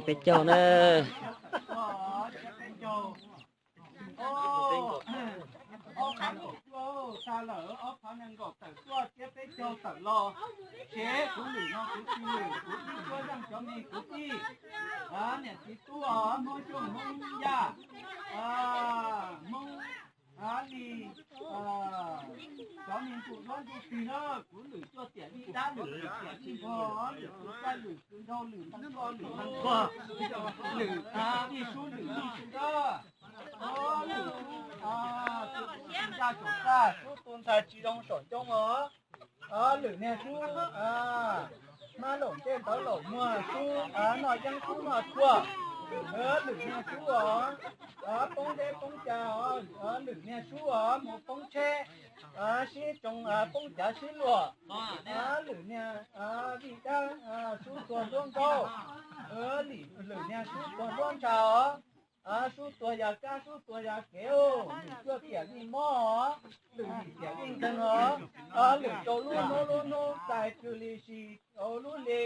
Peb caug na. Ob phav nees nkaum cuaj tag lawm, ob phav nees nkaum tawm tuaj, tsiab peb caug tawm los. Tsev kuv lwm no kuv tsis lwm, kuv tij cuab zeej cov me kwv tij, niam txiv tub os, Hmoob Xyooj Hmoob Yaj, Hmoob Lis, cov me ntuj duab ntuj twg na, kuv lwm cuaj tiam vij dab, lwm tiam vij npog, lwm kwv tij, lwm kwv nraug, lwm neej tsa, lwm neeg tsa, lwm vij sub, lwm vij sub na. Lwm sub, tus tsis ncaj saum txaj, sub tus ntxhais tsis zoo saum ncoo os. Lwm niag sub, hmab laum ntsej ntawv laum muag, sub noj yeeb sub noj tshuaj. Lwm niag sub os, poob deb poob cas, lwm niag sub os, mus poob tsheb, sib tsoo poob cav sib luam. Lwm niag vij dab, sub tuag nruab nkaub. Lwm niag sub tuag nruab ntsha os. Sub tuag yam kab, sub tuag yam kev, lwm cuaj tiam vij mob, lwm yim tiam vij nkeeg os. Lwm rau lub hnub lub hnub txais kws li si, rau lub hli,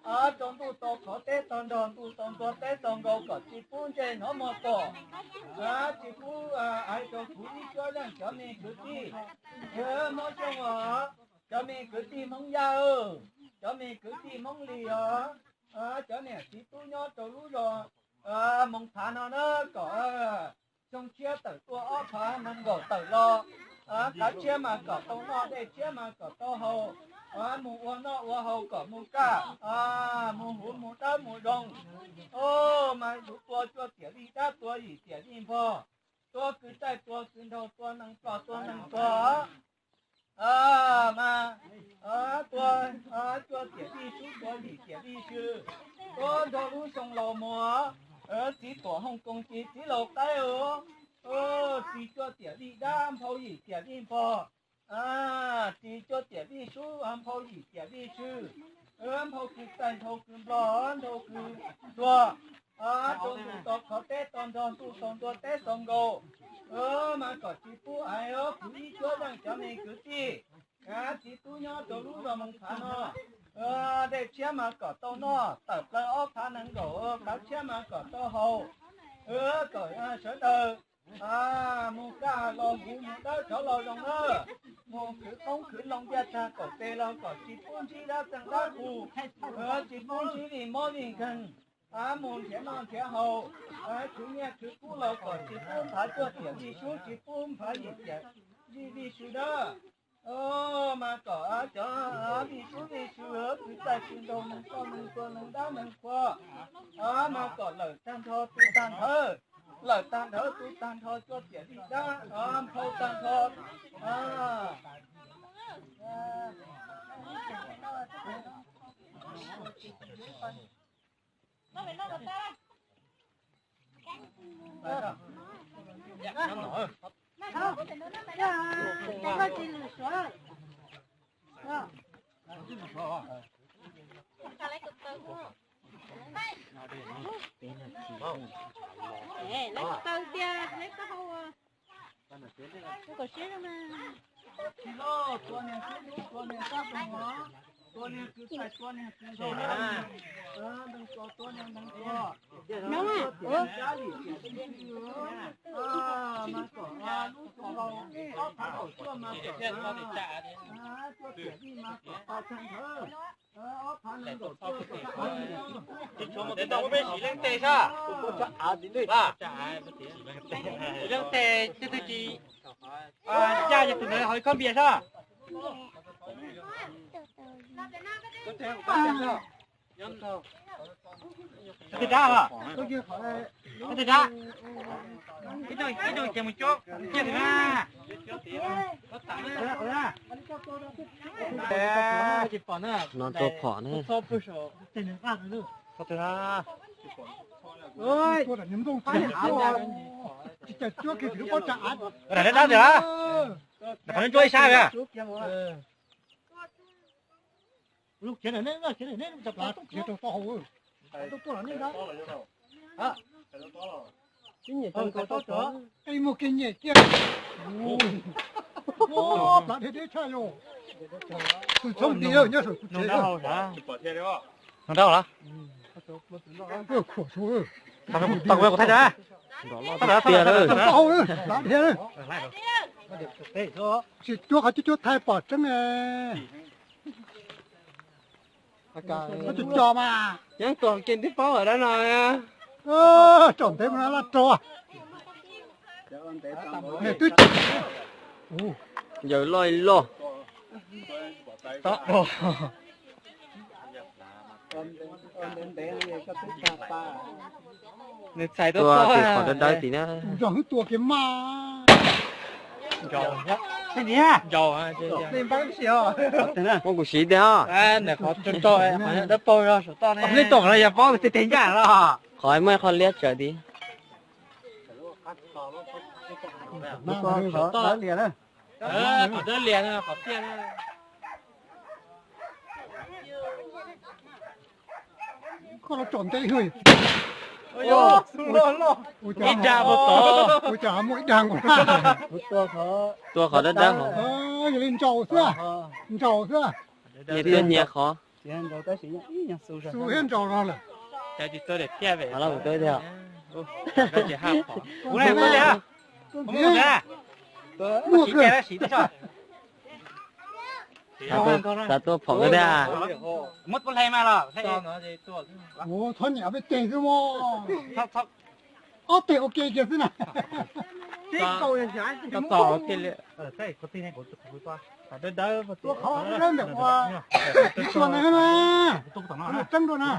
rau ntuj tau qhov teb tog nrog, ntuj tau ntuag teb tog nkaus, kom tsis pub ntsej hnov muag pom, tsis pub aiv rau kuv ib cuab zeej cov me kwv tij. Hmoob Xyooj os, cov me kwv tij Hmoob Yaj, cov me kwv tij Hmoob Lis os, cov niam txiv tub nyob rau lub zos Moos Phav no na, kom xyoo tshiab tawm tuaj, ob phav nees nkaum tawm los, qav tshiab mas kom tau noj, dej tshiab mas kom tau haus, mus ua noj ua haus kom mus kaj, mus huv mus dawb mus zoo. Mas kuv tua cuaj tiam vij dab, tua yim tiam vij npog, tua kwv tij, tua kwv nraug, tua neeg plom, tua neeg tuag. Mas tua cuaj tiam vij sub, tua yim tiam vij sw, tua nrog lub xyoo laus mus. Txiv tuam hooj koos, txiv laus qaib, txiv cuaj tiam vij dab, nphau yim tiam vij npog, txiv cuaj tiam vij sub, nphau yim tiam vij sw, nphau kwv tij, nphau kwv nplog, nphau kwv tuag, rau ntuj tau qhov teb tog nrog, ntuj tau ntuag teb tog nkaus. Mas kom tsis pub aiv, kuv ib cuab zeej cov me kwv tij, txiv tub nyob rau lub zos Moos Phav no, dej tshiab mas kom tau noj, tawm plaws ob phav nees nkaum, qav tshiab mas kom tau haus, kom sawv daws mus kaj los huv, mus dawb rov los zoo na. Mus khwv qoob khwv loo, ntiaj tag kaum tes los kom tsis pub ntsib dab txeej dab qus, tsis pub ntsib vij mob vij nkeeg. Mus nrhiav noj nrhiav haus, khwv nyiaj khwv kub los kom tsis pub nphav cuaj tiam vij sub, tsis pub nphav yim tiam vij sw dab. Mas kom cov vij sub vij sw, kwv tij kwv nraug, neeg ploj neeg tuag, neeg dab neeg qhua, mas kom lawm tag nrho tu tag nrhawv, lawm tag nrhawv tu tag nrho cuaj tiam vij dab, nphau tag nrho. Tsis loj, tua niag kub dub, tua niag kab toog os, tua niag kwv tij, tua niag kwv nraug, neeg tso tua niag neeg tso. Nyob mas, tua tiam vij dab, yim tiam vij sw, mas kom lub xyoo laus ob phav kaum cuaj mas kom, tua tiam vij mas kom tau tag nrho. Ob phav nees nkaum cuaj, tsis tshuav mus tib tau, peb siv leej twg sab? Leej twg, leej twg tsis ncaj ces tus ntawd haus ib khob npias sab. Leej twg dab los? Leej twg dab? Ib tug, ib tug ces mus cuab ntiag tus na. No rau phom ne. Dab ntawd, qhov no cuab ib sab a. Nws dab los? Tsis cuag qhov cuag cuag thaij pom tseeb. Tsis co mas. Yeej tuaj kev tib paub dab no. Tsaum ntev mus no laj raug. Twb yawm loj li loj. Nws txhais tuaj tim qhov dawb dawb tim na. Tus zog hwb tua kiag mas. Muab kuv siv tiag. Qhov muaj qhov liab tsawv tid. Qhov dawb lias, qhov tiaj. Koj los tsom ntev hwj. Ib dag puas tod. Ua cas muaj ib dag nkaus. Tua qhov dawb dawb hov. Yog li ntsaum xwb, ntsaum xwb. Nyias tua nyias qhov. Xu thiab ntsaum no lawm. Kuv muaj, xav tuaj phom koj thiab. Txhob nyiam peb teg xwb mog. Ob teg ua ke kiag xwb na. Tua qhov dawb ntawm ua, tua na, tseeb dua na.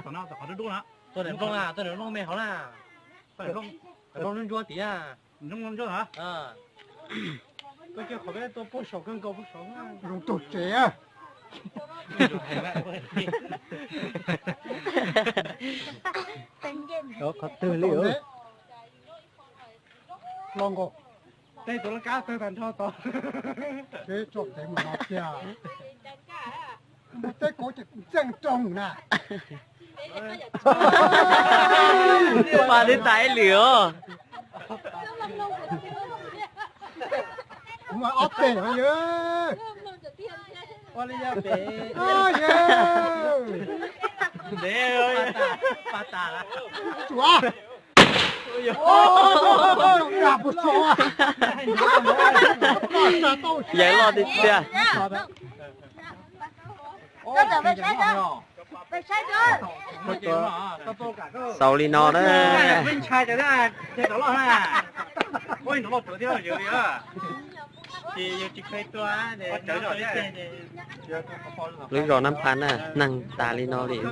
Zoo tug tsev. Qhov twg li? Los nkaus. Tej tus laj kab tawg tag nrho tod. Peb tsom ntev mus no tiag. Mus teb kauv ces txeej roog na. Pas tib tas ib lwm os. Kuv mas ob teg os yawg. Tsuav. Yawg loj tiag tiag. Xaus li no na. Lub zos Nab Phas na, neeg tas li no li na.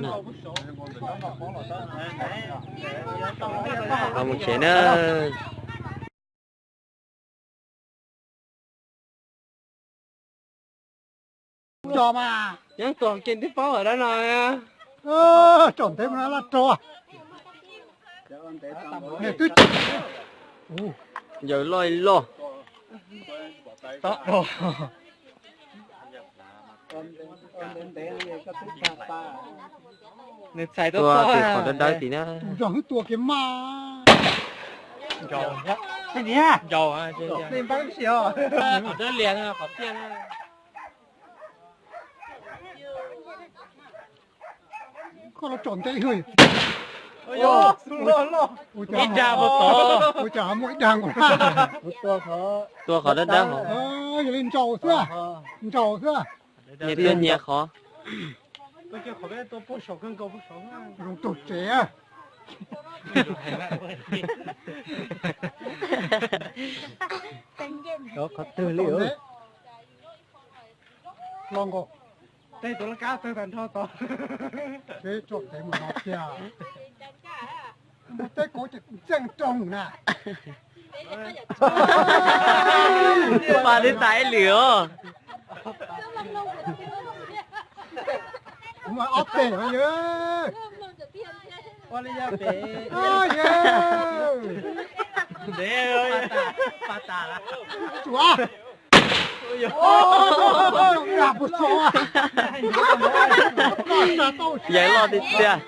Los mus tsev na. Yeej tuaj kev tib paub dab no. Tsaum ntev mus no laj raug. Twb yawm loj li loj. Nws txhais tuaj tim qhov dawb dawb tim na. Tus zog hwb tua kiag mas. Qhov dawb lias, qhov tiaj. Koj los tsom ntev hwj. Ib dag puas tod. Ua cas muaj ib dag nkaus. Tua qhov dawb dawb hov. Yog li ntsaum xwb, ntsaum xwb. Nyias tua nyias qhov. Zoo tug tsev. Qhov twg li? Los nkaus. Tej tus laj kab tawg tag nrho tod. Peb tsom ntev mus no tiag. Mus teb kauv ces txeej roog na. Pas tib tas ib lwm os. Kuv mas ob teg os yawg. Tsuav. Yawg loj tiag tiag.